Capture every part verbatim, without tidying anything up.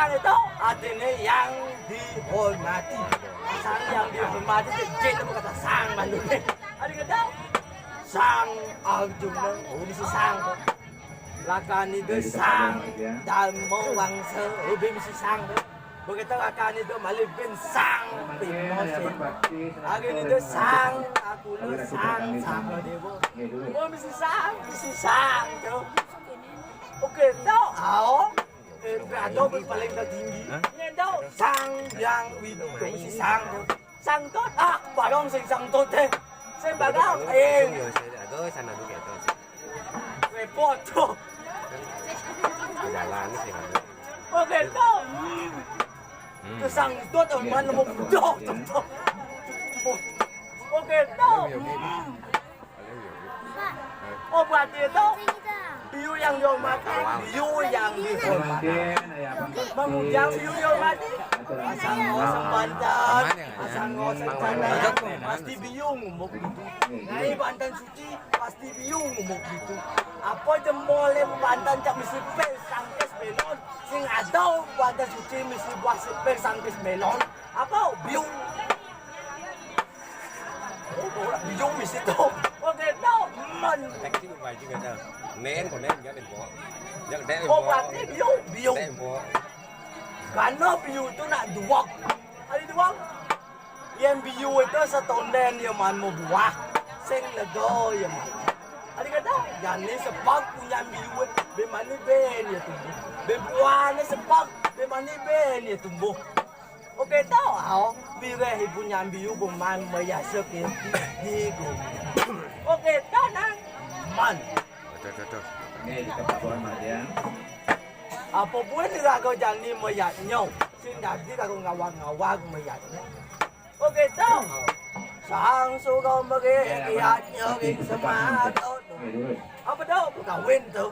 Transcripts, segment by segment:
Sang itu artinya yang dihormati. Sang yang dihormati itu jin itu kata sang manune. Ada kata sang Arjuna, oh, mesti sang. Lakani de sang, Dharma Wangsa, oh, be mesti sang. Begitu lakani de malih bin sang, bin mosin. Hari ini de sang, aku le sang, sang dewa. Oh, mesti sang, mesti sang, tu. Oke, tau, au. Eh, ada pun paling tertinggi. Hah? Ini tau, sang yang itu mesti sang, tu. Sang tot, ah, barong sing sang tot, eh. Sing barong, eh. Aduh, sana dulu gitu. Repot tu. Jalan sih. Oke, tu. Hmm. Terus sang tot, oh, mana mau budak, tu. Oke, tu. Hmm. Oh, berarti itu biu yang dihormati, biu yang dihormati. Mengundang biu dihormati. Asal ngoseng banten, asal ngoseng sana, pasti biu ngumuk gitu. Nyai banten suci, pasti biu ngumuk gitu. Apa jemole banten cak misi pil sangkis melon, sing ada banten suci misi buah sipil sangkis melon. Apa biu? Oh, ora biu mesti to. Oke, to, men. Tek sing baju kata. Nen, kok nen, jangan po. Jangan dek. Oh, berarti biu, biu. Dek po. Karena biu itu nak duwek. Ada duwek. Yang biu itu setonden ya man mau buah. Sing lega ya man. Ada kata, jani sepak punya biu, be mani ben ya tumbuh. Be buahnya sepak, be mani ben ya tumbuh. Oke, tau, au. Wireh ibu nyambi ibu man mayasa keti di gumi. Oke, tau, nang. Man. Aduh, aduh, aduh. Nggih, kita Pak Mardian. Apa buin raga jani mayatnya? Sing dadi karo ngawag-ngawag mayatnya. Oke, tau. Sang suka mege yatnya ring semado. Apa tu? Kawin tu.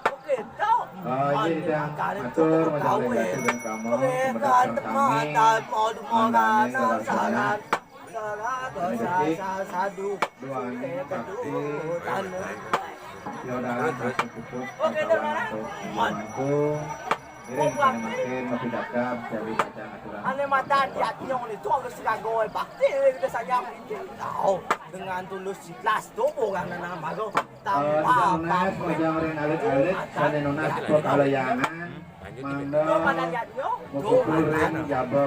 Oke, tau. Ah, iya, Ida. Matur, macam lain batu dan kamu, kemudian sami, mandane saran, rezeki, doa, bakti, ya, dalam satu pupuk, oke, untuk diri, makin, makin, makin dapat, jadi baca aturan. Ane mata diatnya oleh tu, harus digawe bakti, kita sayang. Tau, dengan tulus ikhlas tu, orang nanam baru. Eh, sudah nunas, mojang ring alit-alit, sane nunas pekalayangan, mangga mupupul ring jaba.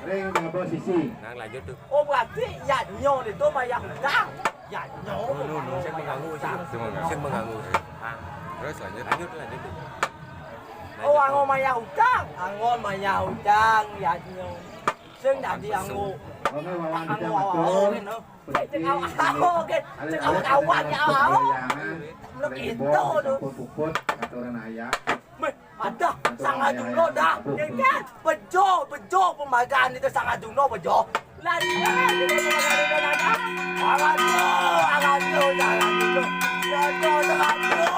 Ring jaba sisi. Nang lanjut tu. Oh, berarti yadnya itu mayang utang. Yadnya. No, no, no. Sing mengganggu, sing. Sing mengganggu. Ah. Terus lanjut. Lanjut, lanjut tu. Oh, lanjut, anggo mayang utang. Anggo mayang utang, yadnya. Sing dadi anggo. Oke, wawan anggo, kita wawan, betul. Ngene. Cek awak-awak, cek awak-awak, cek awak-awak. Lek itu tu. Puput, aturan ayah. Meh, ada, sangat dulu dah. Ini kan bejo, bejo pemagan itu sangat dulu bejo. Lari, lari, lari, lari, lari. Awas tu, awas tu, jangan dulu. Bejo, jangan dulu.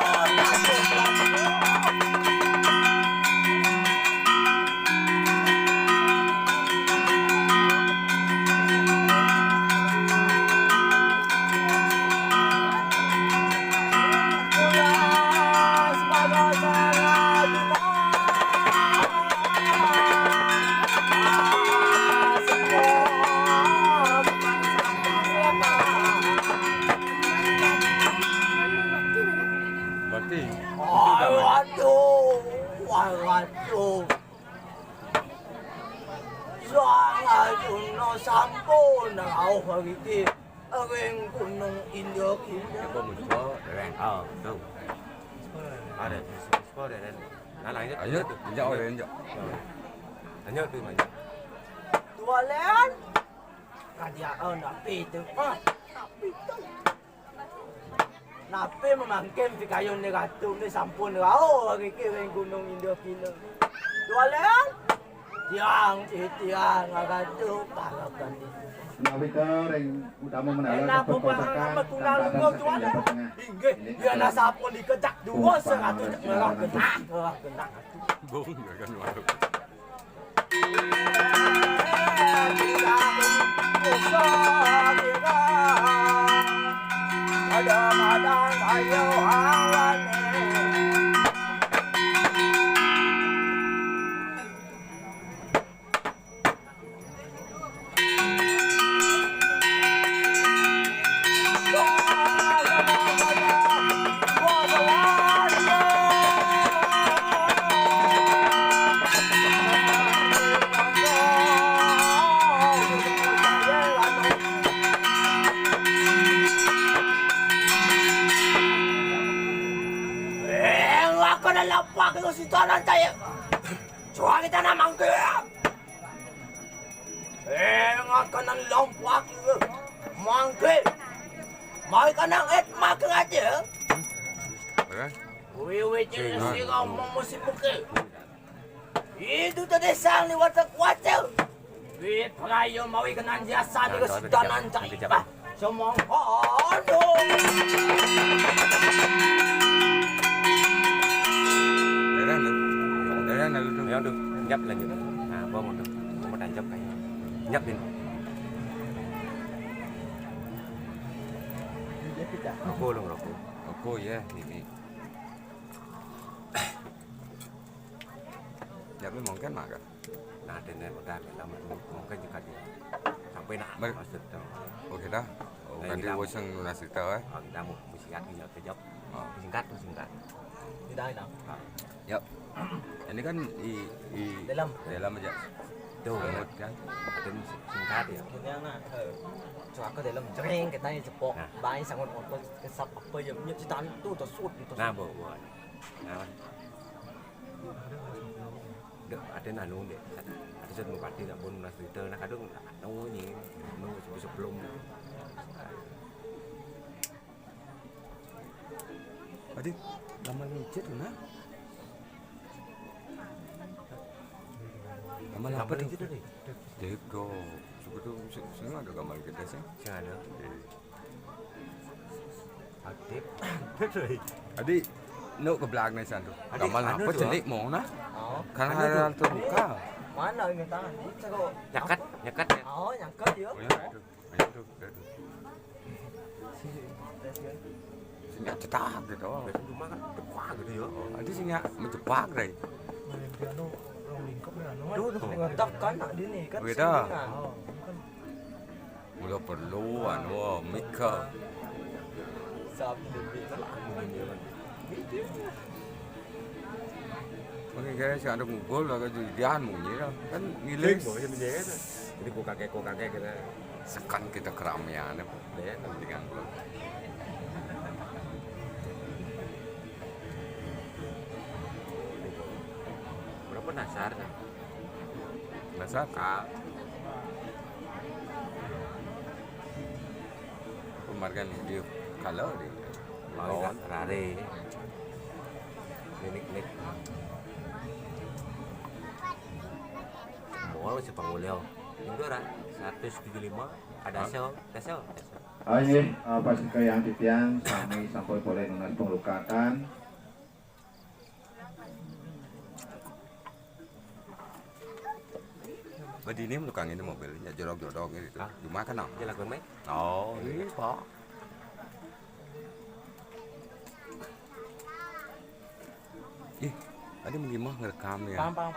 Berarti. Waduh, waduh. Sang Arjuna sampun rauh riki ring Gunung Indragiri. Apa muncul? Reng. Oh, tu. Ada, ada. Nah, lanjut. Lanjut, lanjut, lanjut. Lanjut tu, lanjut. Tualen. Kadiaan napi tu? Ha, napi tu? Napi mamangkin pikayun ni ratu ni sampun rauh riki ring Gunung Indragiri. Tualen, tiang titiang ratu parakan. Napi to ring utama menara enak kepengkosakan, bekunang tanpa lunga, Tualen. Inggih, yen sampun dikejak dua seratu cek ngerah genah, ngerah genah. Bung, kan, waduh. Ada madang kayu awan. Lapak itu si tanah cai. Cua kita nak mangke. Eh, ngakanan lapak itu. Mangke. Mai kanang et makan aja. Wiwi cili singa mau musim buke. Itu tadi sang ni watak kuaca. Wi perayo mawi kenan jasa ni kesidanan cai. Bah, semongkono. Daerah lu. Daerah lu tu. Ya tu, nyap lagi. Nah, bawa motor. Bawa tancap kayu. Nyap ni. Rokok lu, rokok. Rokok ya, ni ni. Nyap ni mungkin makan. Nah, dene udah lama mungkin juga dia. Sampai nak maksud tu. Oh, kita. Oh, nanti kita woseng lunas kita, eh. Oh, kita mau sikat dia kejap. Oh. Singkat tu singkat. Tidak enak. Yap. Ini kan i i dalam aja. Tu kan. Ada singkat ya. Ini anak. Cuaka dalam jering kita ni cepok. Baik sangat motor kesap apa ya punya cita tu tersut tu. Nah, bawa. Nah. Dek, ada nanu dek. Ada satu mupati nak pun nak cerita nak kadung anu ni. Anu sebelum. Adi, gambar micit tu nah. Gambar apa tu? Dek tu. Suka tu sini ada gambar kita sih. Sini ada. Aktif. Adi, nu ke belag ni santu. Adi, gambar apa tu, celik mau nah? Oh. Kan ada tu buka. Mana ini tangan? Nyakat, nyakat ya. Oh, nyakat ya. Oh, ya, itu. Ayo tu, itu. Sini cetak gitu. Cuma kan depan gitu ya. Adi sini mencepak deh. Anu, orang lingkup ya, anu. Tuh, tuh. Tekan nak di ni kan. Beda. Mula perlu anu mika. Sabi lebih. Mungkin kira si ada ngugul lah, kejudian mungkin lah. Kan ngilis. Jadi gua kakek, gua kakek kita. Sekan kita keramaian ya. Dengan gua. Berapa nasar? Nasar? Ah. Pemargan dia kalau dia. Mau rare. Minik-minik. Mau si Pangulio. Minggu ra seratus tujuh lima ada sel, ada sel, ada sel. Aye, apa sih yang titian sami sampai boleh nunas penglukakan. Badi ini tukang ini mobilnya jodok-jodok gitu. Hah? Cuma kan apa? Dia lakukan main? Oh, iya, Pak. Ih, ada mah ngerekam ya. Paham, paham.